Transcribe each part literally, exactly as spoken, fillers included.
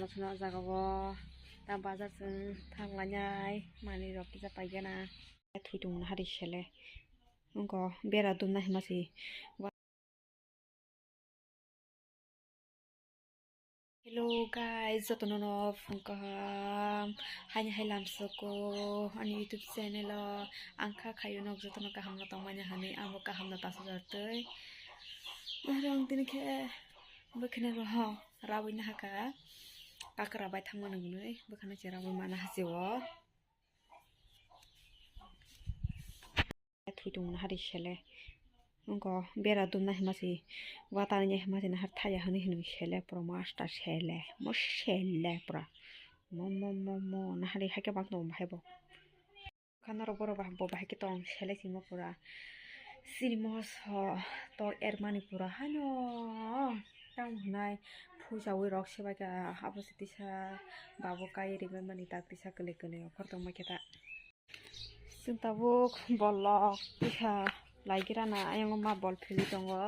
Chwng o jaga o ta bazar chwng thang lainai manwi rok kisa paigana. Thwi tongmani hari sele wngkha bera dubna hima se. Hello guys, jotono no phung kaham. Haini hai lamsoko ani YouTube channel o ang kha khayo nok jotono kaham no tongmani hani amo kaham no tasu jartwi. Narong tini khe bwkheno roho rabwi nahaka kakra bai thangmani hwnwi bwkhano cherabwi mana hachio. Thwi tongmani hari sele wngkha bera dubna hima se watani hima se nahar thaya hwnwi hwnwi sele pura master sele mo sele pura mo mo mo mo nahari haikhe bang tongo bahai bo. Khana rok borok bo bahai khe tong selai simo pura. Sini moso tok ermani pura haino tamo hwnai phujaui rok sebaikha abo se tisa babu kai rimani tak tisa kwlwi kwlwi okhor tongma khe ta. Chwng tabuk bolok tisa lai gira na ayang ma bol philwi tongo.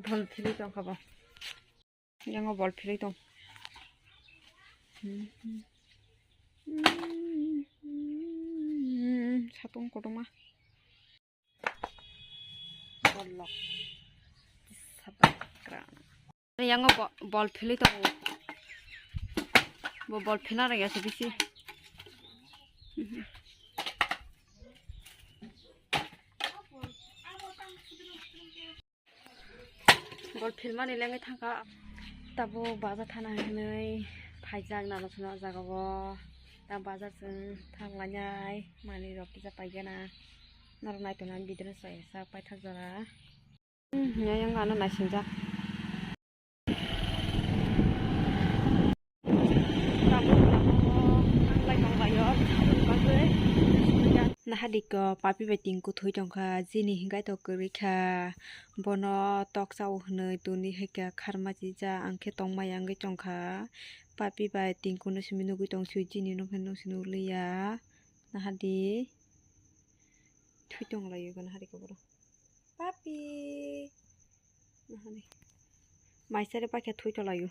Bol philwi tongkha bo. Yang o bol philwi tong. Satung kotorma. Bolok. Sabakra. Yang o bo-, bol philwi tong. Bo bol philna rega se bisi. Bol philmani lengwi thangkha. Tabuk bazar thana hinwi phaijak nalo sano o jaga o. Ta bazar chwng thang lainai manwi rok kisa paigana. Norok naitonani video no chaya sak paithak jora. Hmm, yang ano naisingjak. Nahadiko papi bai tinku thwi tongkha, jini hinkhai to kwrwi kha, bono toksa o hwnwi tuni hai kha kharma chija, ang khe tongmaya wngwi tongkha, papi bai tinku no simi nugwi tong sio, jini no khe nung si nukliya, nahadi thwi tonglaio nahadiko borok. Papi. Nahani. Maisari paikha thwi tolaio.